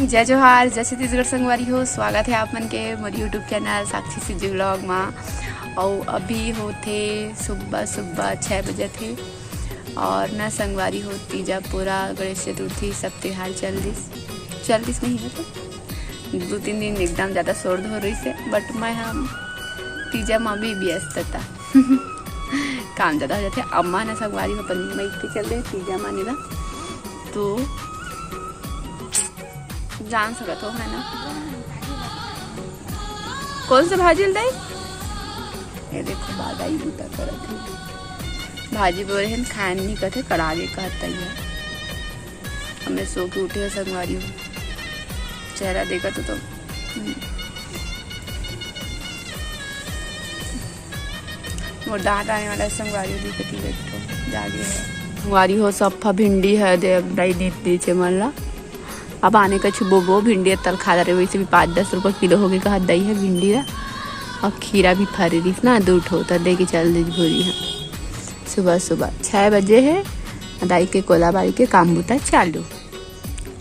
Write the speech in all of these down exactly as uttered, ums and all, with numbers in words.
जय जोहार, जय छत्तीसगढ़ संगवारी हो, स्वागत है आप मन के मोर YouTube चैनल साक्षी सिज्जू व्लॉग मा। अउ अभी होथे सुबह सुबह छः बजे थे और ना संगवारी हो तीजा पूरा गणेश चतुर्थी सब त्योहार चल दिस, चल दिस नहीं है तो दो तीन दिन एकदम ज़्यादा शोर धोर रही से, बट मैं हम तीजा मा भी व्यस्त था। काम ज़्यादा हो जाते। अम्मा ना संगवारी हो अपन मई के चल रहे तीजा माने ला, तो जान सकत हो, है ना? कौन से भाजी ल दाई? ये देखो, बा दाई बूता करत हे। भाजी बोरे हन, खाए नहीं कहते, कड़ा के कहत हे। हमें सो के उठे संगवारी हो, चेहरा देखा तो, तो हम्म। मोर दांत आने वाला है संगवारी हो, दिखती बैठो, जागे है। संगवारी हो, सफ्फा भिंडी है, दे दाई दीत दीचे मन ला। अब आने का छुबो बो भिंडी तल खा रहे, वैसे भी पाँच दस रुपये किलो हो गए कहत दाई है भिंडी ला। और खीरा भी फरे रहिस ना दू ठो, त दे के चल दे भूरी है। सुबह सुबह छः बजे है, दाई के कोला बारी के काम बुता चालू।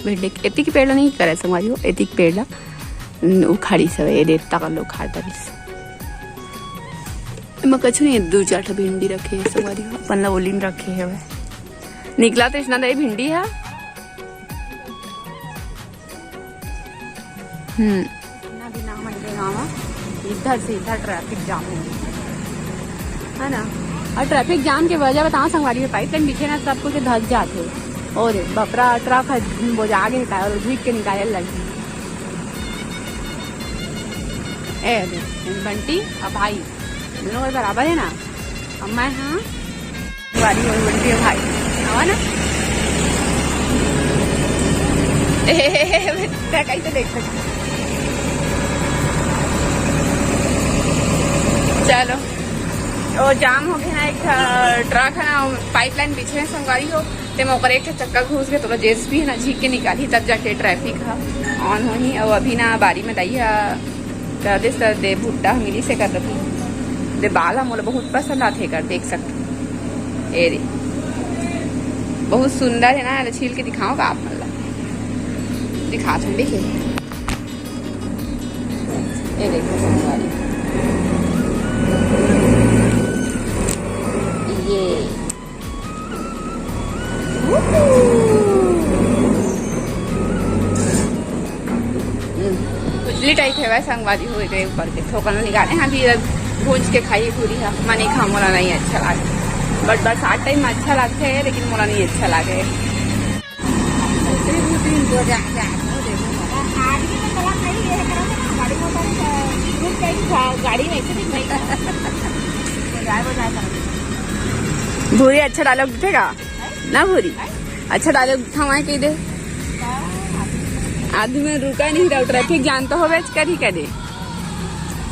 भिंडी एतिक पेड़ ला नहीं करे संगवारी हो, एतिक पेड़ ला, न, उखाड़ी सब ये देता कर लो उखाड़ तरिस। एमा कछु नहीं, दू चार ठो भिंडी रखे हे संगवारी हो, अपन ला ओलिन रखे हे वह। निकला तो इसना दाई भिंडी है। हम्म। ना बिना हमन के गाँव म इधर से इधर ट्रैफिक जाम हो, है ना? और ट्रैफिक जाम के वजह बताओ संगवारी हो, पाइप लाइन बिछे ना, सब कुछ धस जात हो। और बपरा ट्रक है, बोझा के निकाल, और घीच के निकाले लगी। ए दे, बंटी, अब भाई, दोनों भाई बराबर है ना? अब मैं हाँ, वाली हो बंटी है भाई, आवा ना। ए, मैं कैसे देख सकती? चलो, वो जाम हो गया ना, एक ठा ट्रक है ना, पाइपलाइन पीछे है संगवारी हो, ते में ओकर एक ठा चक्का घुस गए, तो जेसीबी है ना, झीक के निकाली, तब जाके ट्रैफिक है ऑन होही। और अभी ना बारी में दाई है, कर दे सर दे भुट्टा मिली से कर दे, दे बाल है, मोला बहुत पसंद आथे कर, देख सकते। ए रे, बहुत सुंदर है ना, छील के दिखाओ का आप मन ला? दिखा तुम, देखिए, ये देखो संगवारी, ये खुजली टाइप है वैसे संगवारी हो गए ऊपर के थोकन निकाले हैं। अभी भूज के खाई पूरी है, मैं नहीं खा, मोला नहीं अच्छा लागे। बट बरसात टाइम में अच्छा लगता है, लेकिन मोला नहीं अच्छा लागे। गाड़ी में ऐसे भी नहीं। भूरी अच्छा डायलॉग दिखेगा ना, भूरी अच्छा डायलॉग थमाए के दे। आदमी रुका नहीं रहा, ट्रैफिक जाम तो होबे करी करे।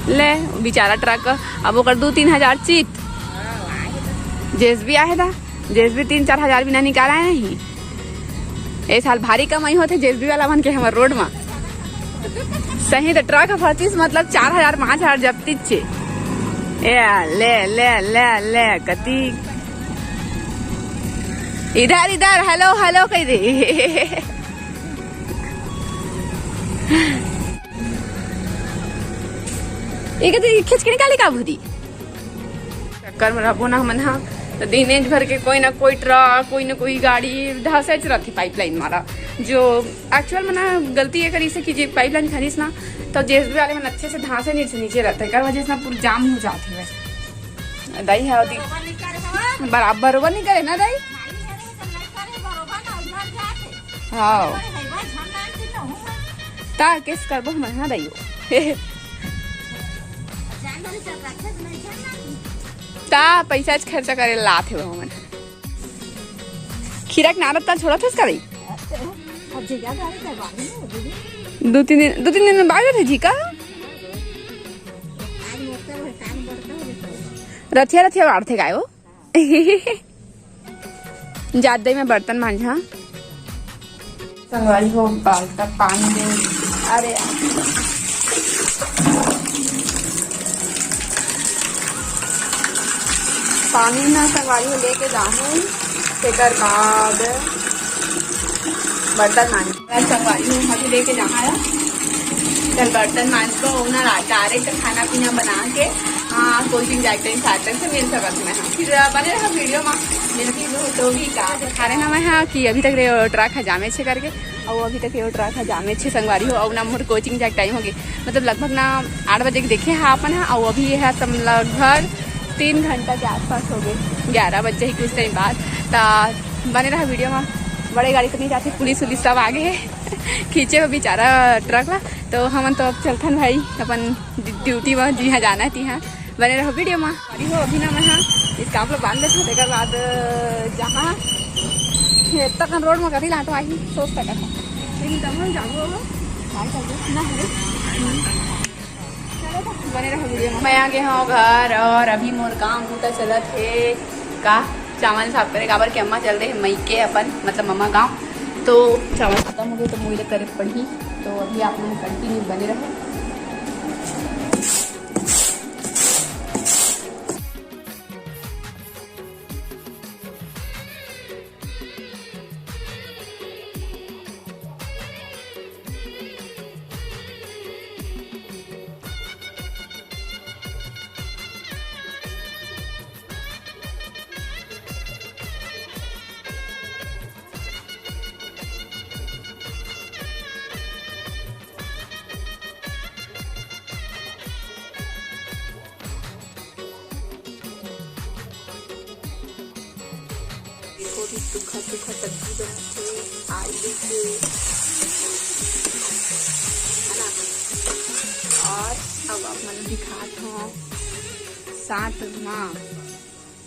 ले बेचारा ट्रक, अब ओकर दू तीन हजार चित, जेसीबी आहे दा, जेसीबी तीन चार हजार बिना निकाला नहीं। ए साल भारी कमाई होथे जेसीबी वाला मन के हमर रोड मा। सही तो ट्रक फंसिस, मतलब चार हजार पाँच हजार जब तिच्चे। ए ले ले ले ले कति इधर इधर हेलो हेलो कह दे। ये कहते खींच के निकाली का भूरी? चक्कर में रहबो ना हमन हा, तो दिनेज भर के कोई ना कोई ट्रक, कोई ना कोई गाड़ी धसेच रहती पाइपलाइन मारा। जो एक्चुअल में ना गलती ये करी से कि जे पाइपलाइन खरीस ना, तो जेसीबी वाले मन अच्छे से धांसे नहीं से नीचे रहते, कर वजह से ना पूरा जाम हो जाती है। दाई है ओदी बराबर बरोबर नहीं करे ना दाई। हाँ, ता केस करबो हमन, हाँ दाइयो। ता पैसा च खर्चा करे लात हे हमन। खीरा के नारद ता छोड़ा थस का दाई? दो तीन दिन, दो तीन दिन में बाज थे जी का? रथिया रथिया बाढ़ थे गायो। जात दई में बर्तन मांझा। संगवारी हो, बाल्टा पानी दे। अरे, पानी ना संगवारी हो लेके जाहूं, तेकर बाद बर्तन मांज। संगवारी हूँ, अभी लेके जाना है। चल बर्तन मांज को ना, डायरेक्ट खाना पीना बना के, हाँ, कोचिंग जाए टाइम सार्थक से मिल सकत मैं। फिर बने रहा वीडियो में, मिलती हूँ तो भी का। खा रहे ना मैं, हाँ, कि अभी तक रे ट्रक है जामे छे करके, और अभी तक ये ट्रक है जामे छे संगवारी हो, और ना मोर कोचिंग जाए टाइम हो गए, मतलब लगभग ना आठ बजे के देखे है अपन, हाँ, और अभी ये है तब लगभग तीन घंटा के आसपास हो गए, ग्यारह बजे ही कुछ टाइम बाद। ता बने रहा वीडियो में। बड़े गाड़ी तो नहीं जाती, पुलिस उलिस सब आगे है खींचे वो बेचारा ट्रक ला। तो हमन तो अब चलथन भाई अपन ड्यूटी में, जिहाँ जाना है तिहाँ। बने रहो वीडियो में। अरे हो, अभी ना मैं हाँ स्कार्फ ला बांध लेथन, तेकर बाद जहाँ तक रोड में कभी लाटो आही सोच सकत है, लेकिन तब हम जाबो, भाई साहब ना है। बने रहो वीडियो में। मैं आ गए हूँ घर और अभी मोर काम बूता चलत है का चावल साफ करे, काबर के अम्मा चल रहे हैं मइके अपन, मतलब मम्मा गाँव, तो चावल खत्म हो गए तो मुझे करे पड़ी। तो अभी आप लोग कंटिन्यू बने रहो। देखो भी सूखा सूखा सब्जी बनत हे आलू के, है ना? और अब आप मन दिखात हो साथ मा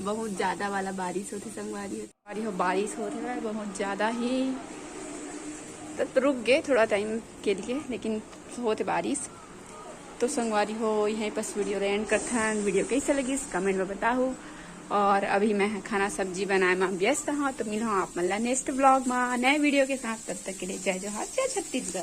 बहुत ज्यादा वाला बारिश होथे संगवारी। संगवारी हो, बारिश होथे बहुत ज्यादा ही, तो रुक गए थोड़ा टाइम के लिए, लेकिन होथे बारिश। तो संगवारी हो, यहीं पर वीडियो ला एंड करथन। वीडियो कैसे लगिस कमेंट में बताहू। और अभी मैं खाना सब्जी बनाए में व्यस्त हूँ, तो मिलहूँ आप मन ला नेक्स्ट ब्लॉग में नए वीडियो के साथ। तब तक के लिए जय जोहार, जय छत्तीसगढ़।